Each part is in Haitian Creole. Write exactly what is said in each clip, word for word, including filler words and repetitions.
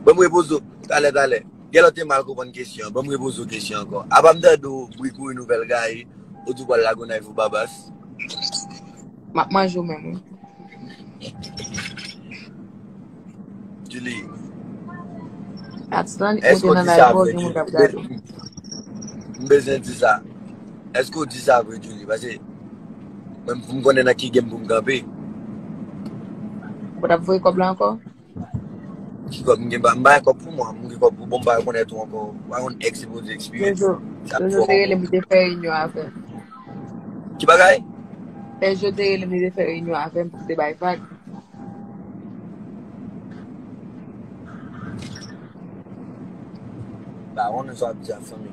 Ban m repoze w. Talè, talè. Gen lè w te mal konprann kesyon an. Ban m repoze w kesyon ankò. Apa m tande w bri kouri nouvèl gaye, ou di w pral Lagonayiv ou Babas? M ap manje w menm, wi. Julie, Atitan, èske ou w te nan di sa live ou, vre, gen moun k ap Julie? gade w. M bezwen di sa. Èske w di sa vre, Julie? Paske mwen, pou m konnen nan ki game pou m kanpe. Ou pa t ap voye kòb la ankò? Ki kòb m gen? M pa gen kòb pou mwen. M gen kòb pou bon, m pa rekonèt ou ankò. Ou pa konn ex se pou di experience. Jojo, Sa Jojo fò te ankò. Rele m, li te fè reyinyon avè m. Ki bagay? Pè Jo te rele m, li te fè reyinyon avè m pou m te bay vag. Ba, ou konnen sa w ap di a, fanmi.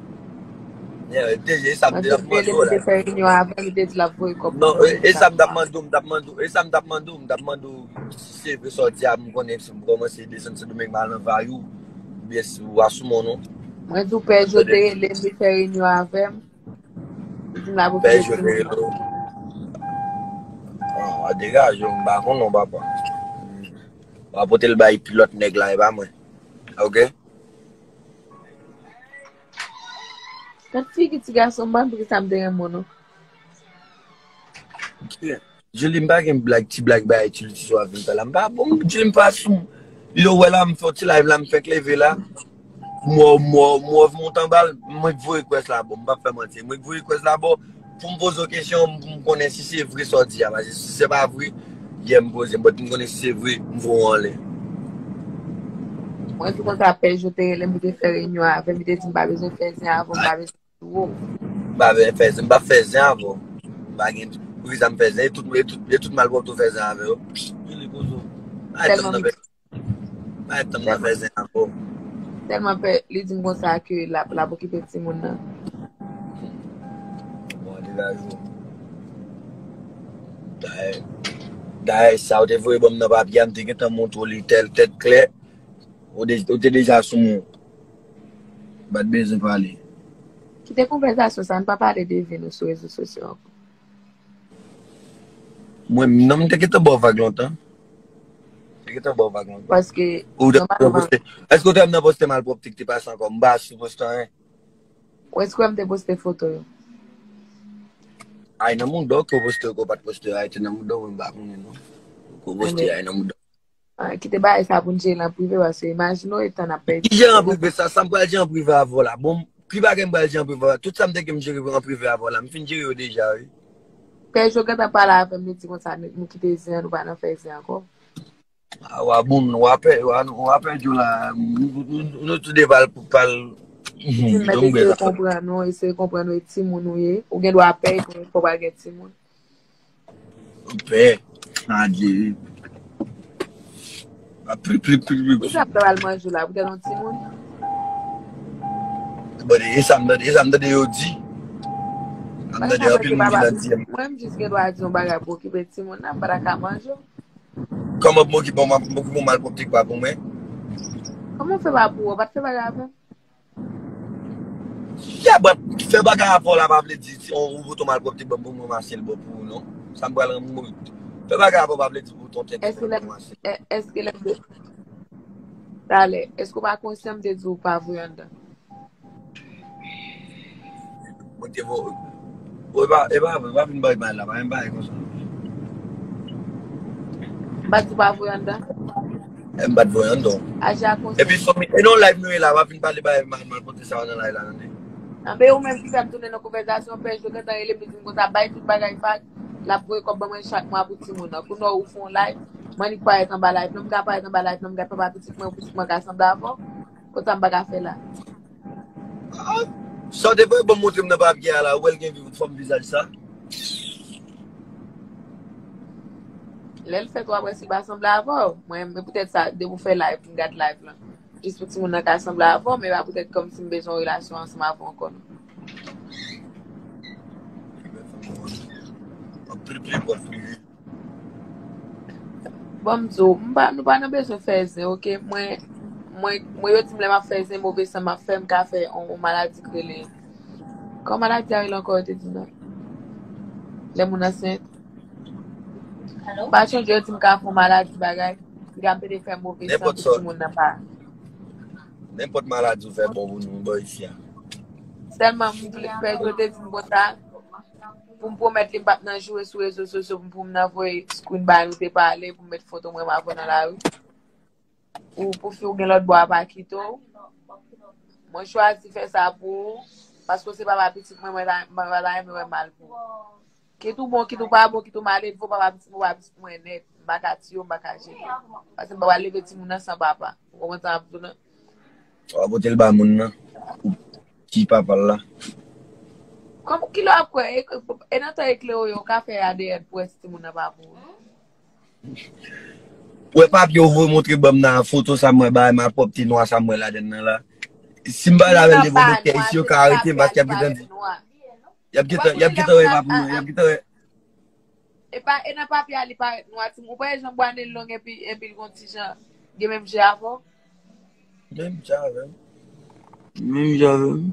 Yeah, deja, e sa m Mwen te te ap mande rele w m, li te la. fè reyinyon avè m, li te di l ap voye kòb Non, pou mwen e, pou e sa m t ap sa. Mande w, m t ap mande w, e sa m t ap mande w, m t ap mande w si se vre sa w di a, m konnen si m kòmanse desann Sendomeng m al nan Vayou, oubyen si w a sou mwen non. Mwen di w Pè Jo te rele m, li fè reyinyon avè m. Li di m l ap okipe timoun nan. Ah, degaje w, m pa konn non, papa. W a pote l bay lòt nèg la, e pa mwen. Ok? Gad figi ti gason, m pa konn poukisa m te renmen w non. Julie, m pa gen blag, ti blag bagay, ti, ti sou a vin fè la. M pa bon, Julie, m pa sou. Yo, wè la, m fè yon ti live la, m fèk leve la. M wè, m wè, m wè, m wè w monte anba l, mwen k voye request la, bon, m p ap fè manti. Mwen k voye request la, bon, pou m poze w kesyon, pou m konnen si se vre sa w di a. Paske si se pa vre, yè m poze, but m konnen si se vre, m voye w anlè. Mwen di konsa, Pè Jo te rele m, li te fè reyinyon avè m, li te di m pa bezwen fè zen avè w, m pa bezwen sou ou. M pa bezwen fè zen, m p ap fè zen avè w. M pa gen, poukisa m fè zen, e tout, e tout, e tout malpwòpte w fè zen avè yo. Julie, poze w. Pa etan m nan fè, pa etan m nan fè zen avè w. Tèlman Pè, li di m konsa ke l ap, l ap okipe timoun nan. Bon, degaje w. Dayè, dayè, sa w te voye ban m nan papye a, m te gentan montre w li tèl tèt klè. Ou de-, ou te deja sou mwen. M pa t bezwen pale. Kite konvèsasyon sa, n pa pale de vi nou sou rezo sosyo ankò. Mwen, non, m te gentan ba w vag lontan. M te gentan ba w vag lontan. Paske, Ou te nòmalman, poste. Èske w te nan poste malpwòpte ki te pase ankò? M pa sou poste anyen. Ou èske w wè m te poste foto yo? Ay, nan mouda w ke w poste yo, ke w pa t poste yo, ay, te nan mouda w, mwen m pa konnen non. Ke w poste, ay, nan mouda w. Ah, kite bagay sa pou n jere l an prive, paske imajine w etan n ap pèdi. Ki jere an prive sa, sa m pral jere an prive avè w la. Bon, ki bagay m pral jere an prive avè w? Tout sa m te gen m jere an prive avè w la, m fin jere yo deja, wi. Pè Jo gentan pale avè m, li di konsa, nou, nou kite zen an, nou pa nan fè zen ankò. Ah, w a bon, w a pè, w a, w a pèdi w la. Nou, nou, nou, nou tou de pal, pal. Li di m mèt eseye konprann ou, eseye konprann ou e timoun ou ye. Ou gen dwa pè, epi fò w pral gen timoun. Pè. Adye. Pli, pli, pli, pli. Ou sa pral manje la, poutèt yon timoun? Bon, e sa m tande, e sa m tande yo di. Sa m tande anpil moun ki nan di m. Mwen, m jis gen dwa di yon bagay pou okipe timoun nan, m pa ta ka manje. Kòman pou m okipe, m okipe yon malpwòpte ki pa pou mwen? Kòman w fè pa pou ou? Ou pa t fè bagay avè m? Ya, but fè bagay avè w la pa vle di si on, ou vote yon malpwòpte ban m pou mwen, mache l bon pou ou, non. Sa m pral rann mwen. Fè bagay avè w pa vle di pou ton tenten Èske lè, è-, èske lè m te, talè, èske w pa konsyan m te di w pa voye anndan? Mwen te vo-, bon, e pa, e pa vre, pa vin bay mal la, pa vin bay konsa. M pa t di w pa voye anndan? E m pa t voye anndan. Aji a konsèy. Epi fanmi, e non live nou ye la, pa vin pale bay mal, mal pote sa yo nan live la, tande. Anben ou menm ki fè m tounen nan konvèsasyon, Pè Jo gentan rele m, li di m konsa, bay tout bagay vag, l ap voye kòb ban mwen chak mwa pou timoun nan. Kounye a ou fè yon live, m annik parèt anba live, non m ka parèt anba live, non m ka papa pitit mwen, pitit mwen ka sanble avè w. Konsa m pa ka fè la. Ah, sa w te voye ban m montre m nan papye a la, ou wè l gen vi-, fòm vizaj sa? Lè l fèt, w ap wè si l pa sanble avè w. Mwen, men poutèt sa, depi w fè live, m gad live lan. Jis pou timoun nan ka sanble avè w, men pa poutèt kòmsi m bezwen yon relasyon ansanm avè w ankò, non. Anpil pye pòt prive. Bon, m di w, m pa, nou pa nan bezwen fè zen, oke? Mwen, mwen, mwen, yo di m lè m ap fè zen, move san m ap fè, m ka fè yon, yon maladi k rele, kòman maladi a rele ankò, yo te di m nan? Lè moun ansent. M pa chonje, yo di m ka fè yon maladi bagay, m ka plede fè move san pou timoun nan pa. Nenpòt maladi ou fè bon pou nou, bò isi a. Sèlman m vle fè yo te di m konsa. Pou m pwomèt li m p ap nan joure sou rezo sosyo pou m nan voye screen ba nou te pale, pou m met foto mwen m avè w nan lari. Ou pou fi w gen lòt bò a pa kite w. Mwen chwazi fè sa pou ou. Paske w se papa pitit mwen, mwen pa mwen pa ta renmen wè mal pou ou. Kit ou bon, kit ou pa bon, kit ou maledve, w papa pitit mwen, w papa pitit mwen nèt. M pa ka tiye w, m pa ka jete w. Paske m pa pral leve timoun nan san papa. Ou konprann sa m ap di w nan? W a pote l ba moun nan. Ou ki papa l la. Kòman ki lè w ap kwè? E, e nan tan eklere yo, w ka fè A D N pou wè si timoun nan pa pou ou. Ou wè papye yo voye montre ban m nan foto sa mwen bay, malpwòpte nwa sa mwen ladann nan la. Si m pa lavel devan doktè isi, yo ka arete m paske y ap gentan di. Y ap gentan, y ap gentan wè pa pou mwen, y ap gentan wè. E pa, e nan papye a li parèt nwa, timoun. Ou pa wè jan bwa nen l long epi, epi l gon ti jan, gen menm je avè w? Menm je avè m. Menm je avè m.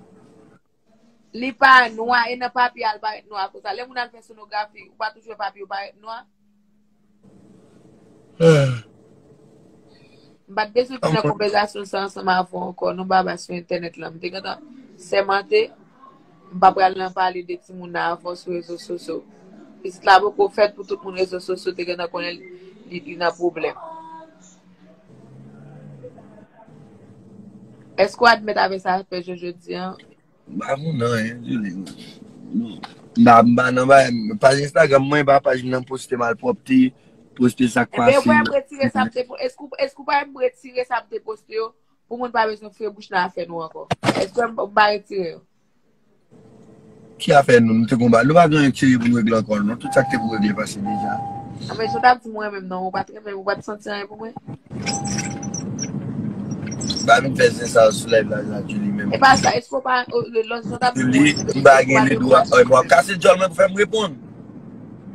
Li pa nwa, e nan papye a l parèt nwa konsa. Lè moun al fè sonografi, ou pa toujou wè papye yo parèt nwa? M pa t bezwen fin nan konvèsasyon sa ansanm avè w ankò, non, baba, sou entènèt lan. M te gentan sèmante, m pa pral nan pale de timoun nan avè w sou rezo sosyo. Pitit la poko fèt pou tout moun rezo sosyo te gentan konnen li, li nan pwoblèm. Èske w admèt avè sa Pè Jojo di an? M pa konn anyen, Julie. M pa, m pa nan bagay. Paj Instagram mwen, e pa paj m nan poste malpwòpte, poste sa k pase. Ebyen, ou pa retire sa m te po-, èske, èske ou pa retire sa m te poste yo pou moun pa bezwen fouye bouch nan afè nou ankò? Èske ou pa retire yo? Ki afè nou? Nou te konba. Nou pa gen anyen serye pou nou regle ankò, non. Tout sa k te pou regle pase deja. Anben, jan w t ap di mwen menm, non, ou pa t renmen, ou pa t santi anyen pou mwen? M pa vin fè zen sa sou live la, la, Julie menm. E pa sa, èske w pa, lòt jan w t ap di mwen, Julie, m pa gen ledwa, w ap kase djòl mwen pou fè m reponn.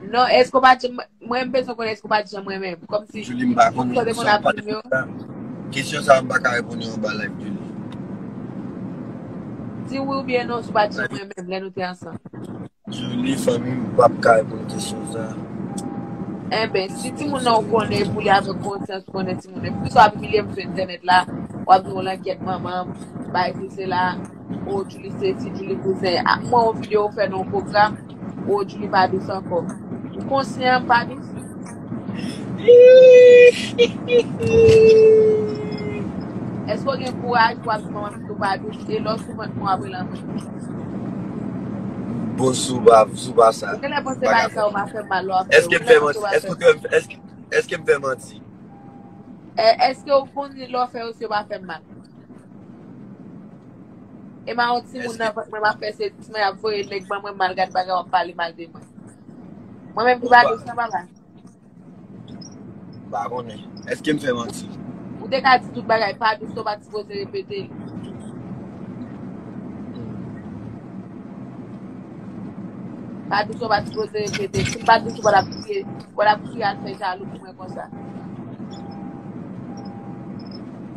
Non, èske w pa di, mwen, m bezwen konnen èske w pa t janm renmen m. Kòmsi, Julie, m pa konnen, kesyon sa, m pa ka reponn yo anba live, Julie. Di wi oubyen non, si w pa t janm renmen m lè nou te ansanm. Julie, fanmi m p ap ka reponn kesyon sa. Enben, si timoun nan ou konnen pou li avèk konsyans, ou konnen timoun nan. Poukisa w ap imilye m sou entènèt la, w ap di yon langyèt manman m, bay sesi sela, o Julie sesi, Julie kouzen. Ak mwen yon videyo ou fè nan yon pwogram, o Julie pa dous ankò. Ou konsyan m pa dous? Èske w gen kouraj pou w ap di manman pitit ou pa dous e lè w sou vant mwen w ap rele anmwe? Bon, sou pa, sou pa sa. Ou genlè panse bagay sa yo pa fè m mal lè w ap fè yo. Èske m fè manti? Èske, èske, èske m fè manti? Èske w konn lè w fè yo si yo pa fè m mal? E m a yon timoun nan vant mwen m ap fè se ti mwen ap voye nèg ban mwen mal gad bagay w ap pale mal de mwen. Mwen menm ki pa dous nan papa. M pa konnen. Èske m fè manti? Ou te ka di tout bagay, pa dous ou pa t sipoze repete l. Pa dous ou pa t sipoze repete l. Si m pa dous ou pa t ap kriye, ou pa t ap kriye al fè jalou pou mwen konsa.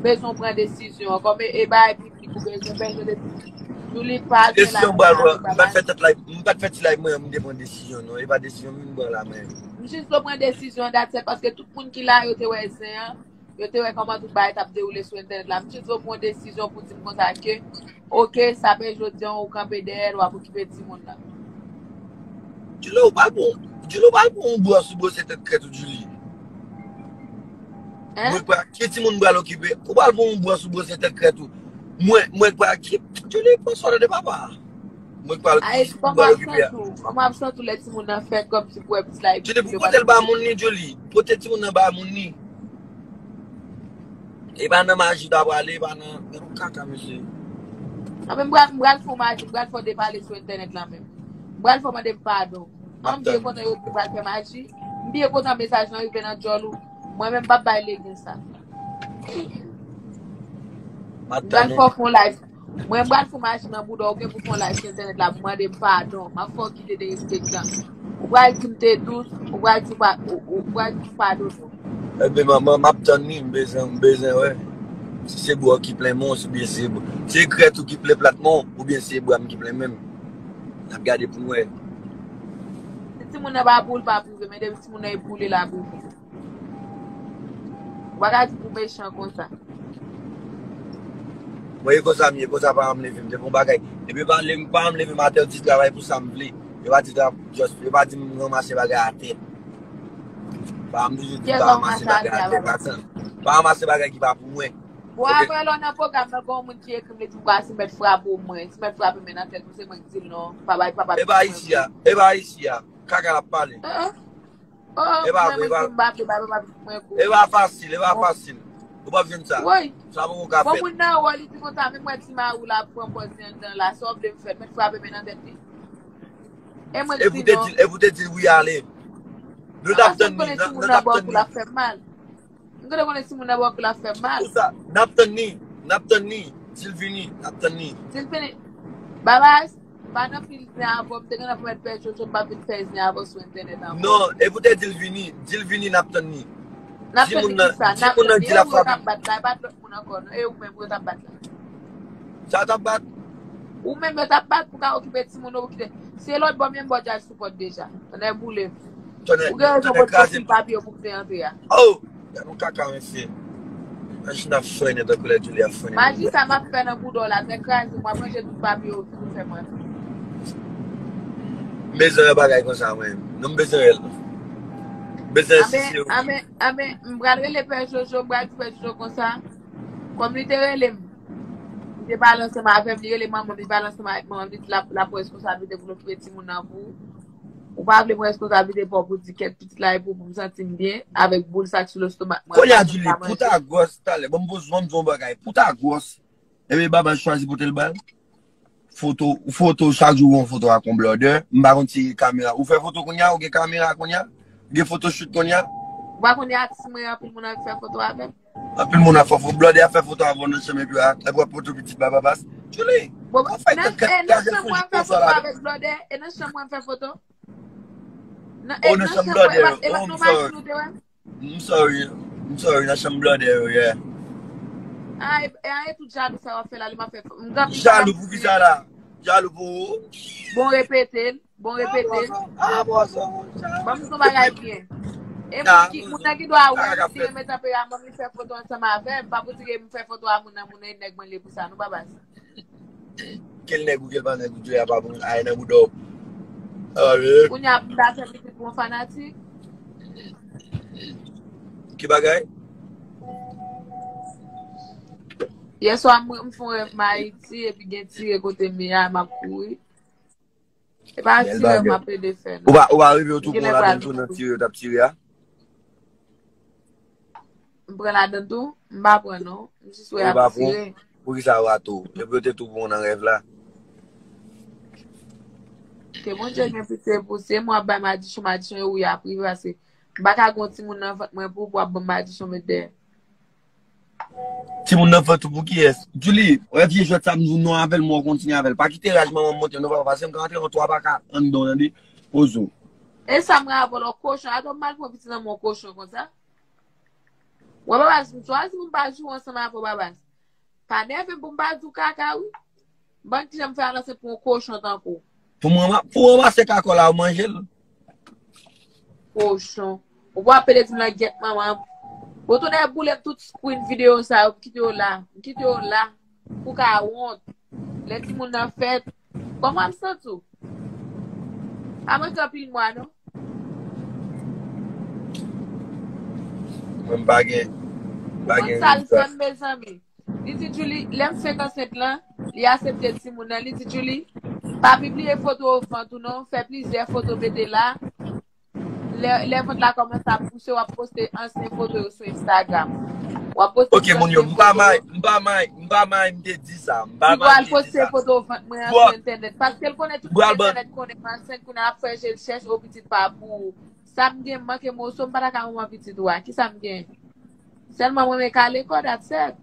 Bezwen w pran desizyon ankò, men e bagay piblik ou bezwen fè, jan w te di. Julie pa gen la. Desizyon m pral pran, m pa t fè tèt live, m pa t fè ti live mwen, m te pran desizyon non, e pa desizyon m vin pran la men. M jis vle w pran desizyon, that's it, paske tout moun ki la yo te wè zen an, yo te wè kòman tout bagay t ap dewoule sou entènèt la. M jis vle w pran yon desizyon pou di m konsa ke, oke, sa fè jodi an ou kanpe dèyè l, w ap okipe timoun nan. Julie, ou pral pran, Julie, ou pral pran yon bwòs ou bwose tèt krèt ou, Julie. Mwen pral, ki timoun m pral okipe? Ou pral pran yon bwòs ou bwose tèt krèt ou. Mwen, mwen pral ki, Julie, pran swa de papa. Mwen pral ki, ki m pral okipe a. Kòman ap santi w lè timoun nan fèt kòmsi pou wè plis la epi. Julie, pou pote l ba moun ni, Julie. Pote timoun nan ba moun ni. E pa nan maji ta prale, e pa nan, nan kaka, mesye. Anben, m pral, m pral fè w maji, m pral fè w depale sou entènèt la menm. M pral fè w mande m padon. An, m byen kontan yo di m pral fè maji. M byen kontan mesaj lan rive nan djòl ou. Mwen menm m p ap bay legen sa. M pral fè w fè yon live. Mwen m pral fè w maji nan bouda w, ou gen pou fè yon live sou entènèt la pou mande m padon. M ap fè w kite derespektan. Ou pral di m te dous, ou pral di ou pa, ou, ou pral di m padone w. Ebyen, m, m, m ap tann li, m bezwen, m bezwen wè. Si se bra w ki plen men w, oubyen se, se krèt ou ki plen plat men w, oubyen se bra m ki plen men m. N ap gade pou n wè. Si timoun nan pa pou l, pa pou l, men depi timoun nan e pou li, l ap pou li. Ou pa ka di pou mechan konsa. Mwen, e konsa m ye, konsa paran m leve m. Depi yon bagay, depi pa, lè paran m leve m atè, yo di travay pou sa m vle. Yo pa di tra-, just, yo pa di m ranmase bagay atè. Paran m toujou di m pa ranmase bagay atè, pa sa. Pa ranmase bagay ki pa pou mwen. Bon, apre lè w nan pwogram nan, gen yon moun ki ekri m, li di m, "Kwa, si mèt frape w mwen, si mèt frape men nan tèt ou, se mwen ki di l non, pa bay, pa bay." E pa isi a, e pa isi a. Kaka l ap pale. E pa vre, e pa, e pa fasil, e pa fasil. Ou p ap jwenn sa. Sa poko ka fèt. Bon, moun nan wè, li di konsa, men mwen ti mari w la ap pran pòz li anndan la, sa w vle m fè, mèt frape men nan tèt li. E mwen ki di non. E pou te di l wi ale. Nou t ap tann li, nou t ap tann li. M gentan konnen timoun nan bò kou l ap fè m mal. Pou sa, n ap tann li, n ap tann li. Di l vini, n ap tann li. Di l vini. Babas, pa nan pil zen avè w, m te gentan pwomèt Pè Jojo m p ap vin fè zen avè w sou entènèt ankò. Non, e pou te di l vini, di l vini, n ap tann li. N ap tann li pou sa, n ap tann li. E ou yo t ap bat la, e pa t lòt moun ankò, non. E ou menm yo t ap bat la. Sa t ap bat? Ou menm yo t ap bat pou ka okipe timoun ou, pou kite. Se lòt bò, menm bò djaz sou pòt deja. Tonnè boule m. Ou gen rezon pou t konfin papye yo pou k te antre a. Oh! Gad yon kaka, mesye. Imajine ap frennen tankou lè Julie ap frennen. Maji sa m ap fè nan bouda w la, tèt kraze, m ap ranje tout papye yo, ki pou fè mwen. M bezwen yon bagay konsa, mwen. Non, m bezwen yon. M bezwen yon sisi. Anben, anben, m pral rele Pè Jojo, m pral di Pè Jojo konsa. Kòm li te rele m, li te pale ansanm avè m, li rele manman m, li pale ansanm avèk manman m, li di l ap, l ap pran responsablite pou l okipe timoun nan pou ou. Ou pa vle pran responsablite pa w pou di kèt pitit la e pou, pou m santi m byen avèk boul sa k sou lestomak mwen. Kounye a, Julie, pou ta gwòs talè, ban m poze, ban m di w yon bagay. Pou ta gwòs, ebyen, Babas chwazi pote l ba l. Foto, foto, chak jou ou yon foto ak yon blòdè. M pa konn si kamera. Ou fè foto kounye a, ou gen kamera kounye a? Ou gen foto shoot kounye a? Ou pa konnen atis mwen, anpil moun anvi fè foto avè m. Anpil moun ap fè foto. Blòdè ap fè foto avè w nan chanm epi a, epi w ap pote pitit ba Babas. Julie, bon, ou fè nan, kèk, e, nan chanm mwen fè foto avèk blòdè, e nan chanm mwen fè foto. Nan, e, nan chanm blòdè, e pa, e pa nan machin ou te wè m? M sorry, m sorry, nan chanm blòdè yo, yeah. Ah, e, e, e tout jalou sa w ap fè la, li m ap fè, m gen anpil bagay. Jalou pou kisa la? Jalou pou ou? Bon, repete l. Bon, repete l. Ban m di w bagay byen. E moun ki, moun nan ki dwa wè m, si renmen tanperaman m, li fè foto ansanm avè m. Pa pou di ke m fè foto a moun nan, moun nan e nèg mwen li ye pou sa, non, Babas. Ke l nèg ou, ke l pa nèg ou, Djoya pa bon, ay nan bouda w. Kounye a, pou m ta fè pitit pou yon fanatik. Ki bagay? Yèswa, mwen, m fè yon rèv m Ayiti, epi gen tire kote m ye a, m ap kouri. E pa tire m ap plede fè, non. Ou pa, ou pa rive w tou pran ladan tou nan tire yo t ap tire a? M pran ladan tou? M pa pran, non. M jis wè y ap tire. Poukisa yo rate w? Depi yo te tou pran w nan rèv la. Ke Bondye gen pitye pou se mwen ap bay madichon, madichon yo wi ap rive, paske m pa ka gen yon timoun nan vant mwen pou, pou ap ban m madichon met dèyè. Timoun nan fè tou pou kiyès? Julie, wè vye jwèt sa m di w non avè l, mwen kontinye avè l. Pa kite raj manman m monte non papa, paske m ka antre yon twa paka anndan w tande. Poze w. E sa m gen avè w, kochon, atò m mal pran pitit nan men yon kochon konsa. Wè Babas, m chwazi pou m pa joure ansanm avè w Babas. Pa nève m pou m pa di w kaka wi. Ban kijan m fè al ansent pou yon kochon tankou w. Pou m ranma-, pou w ranmase kaka w la, ou manje l. Kochon. Ou pa pede di m nan gyèt manman. Bon, tonnè boule m tout screen videyo sa yo, m kite yo la. M kite yo la. Pou ka wont. Lè timoun nan fèt. Kòman m santi w? Pa manke anpil mwa, non. Mwen m pa gen, pa gen rezon. Ou konn sa l fè m, mezanmi? Li di Julie, lè m fenk ansent lan, li asepte timoun nan. Li di Julie, pa pibliye foto vant ou non, fè plizyè foto mete la. Lè, lè vant la kòmanse ap pouse, w ap poste ansyen foto yo sou Instagram. W ap poste ansyen foto. Ok, moun yo, m pa may, m pa may, m pa may, m te di sa. M pa may, m te di sa. Li pral poste foto vant mwen sou entènèt. Paske l konnen tout entènèt konnen m ansent, kounye a l ap fè je l chèch, o pitit pa pou ou. Sa m gen, m manke moso, m pa ta ka manman pitit ou a. Kisa m gen? Sèlman mwen renmen kale kò, that's it.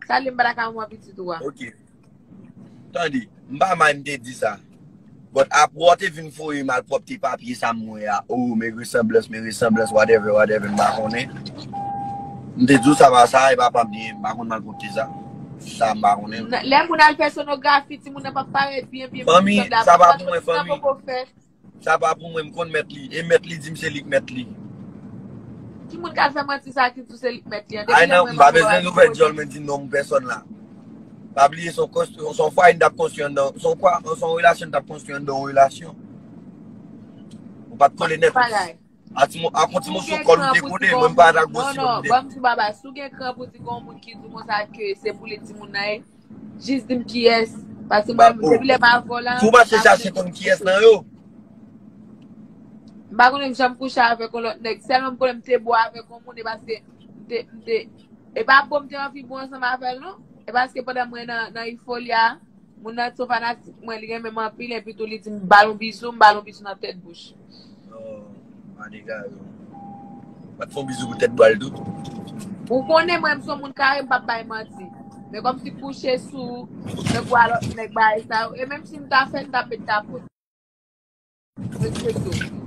Sa li m pa ta ka manman pitit ou a. Ok. Tande, m pa may m te di sa. But apre w te vin voye malpwòpte papye sa m wè a. Oh, men resanblans, men resanblans, whatever, whatever, m pa konnen. M te di w sa pa sa, e papa m te ye, m pa konn malpwòpte sa. Sa m pa konnen. Lè moun al fè sonografi, timoun nan p ap parèt byen, byen, byen. Fanmi, sa pa pou mwen, fanmi. Sa pa pou mwen, m konn mèt li. E mèt li di m se li k mèt li. Ki moun k al fè manti sa ki di w se li k mèt li an? Depi lè mwen, m pa bezwen ouvè dyòl mwen di non pèsòn la. Pa bliye, se yon konstri-, se yon fwaye n t ap konstwi anndan, se yon fwa-, se yon relasyon n t ap konstwi anndan yon relasyon. Ou pa t kole nèt. Bagay. A ti mo-, ak yon ti moso kòl ou te kole, mwen m pa t al gwo Non, si non, moun de. Ban m di w bagay. Si w gen kran pou di gen yon moun ki di w konsa ke se pou li timoun nan ye, jis di m kiyès. Paske mwen, depi lè m avè w la. Si w mache chache konn kiyès nan yo. M pa konnen m janm kouche avèk yon lòt nèg. Sèlman m konnen m te bo avèk yon moun, e paske m te, m te, e pa bon m te anvi bo ansanm avè l, non. E paske pandan mwen nan, nan Euphoria, moun nan se yon fanatik mwen, li renmen m anpil, epi tou li di m ba l yon bizou, m ba l yon bizou nan tèt bouch. Oh, pa dega yo. Pa t fè yon bizou pou tèt bwa l tou. Ou konnen mwen, m se yon moun kare, m p ap bay manti. Men kòmsi kouche sou, nèg ou alò, nèg bagay sa yo. E menm si m ta fè, m t ap met tapot. Mwen se tou.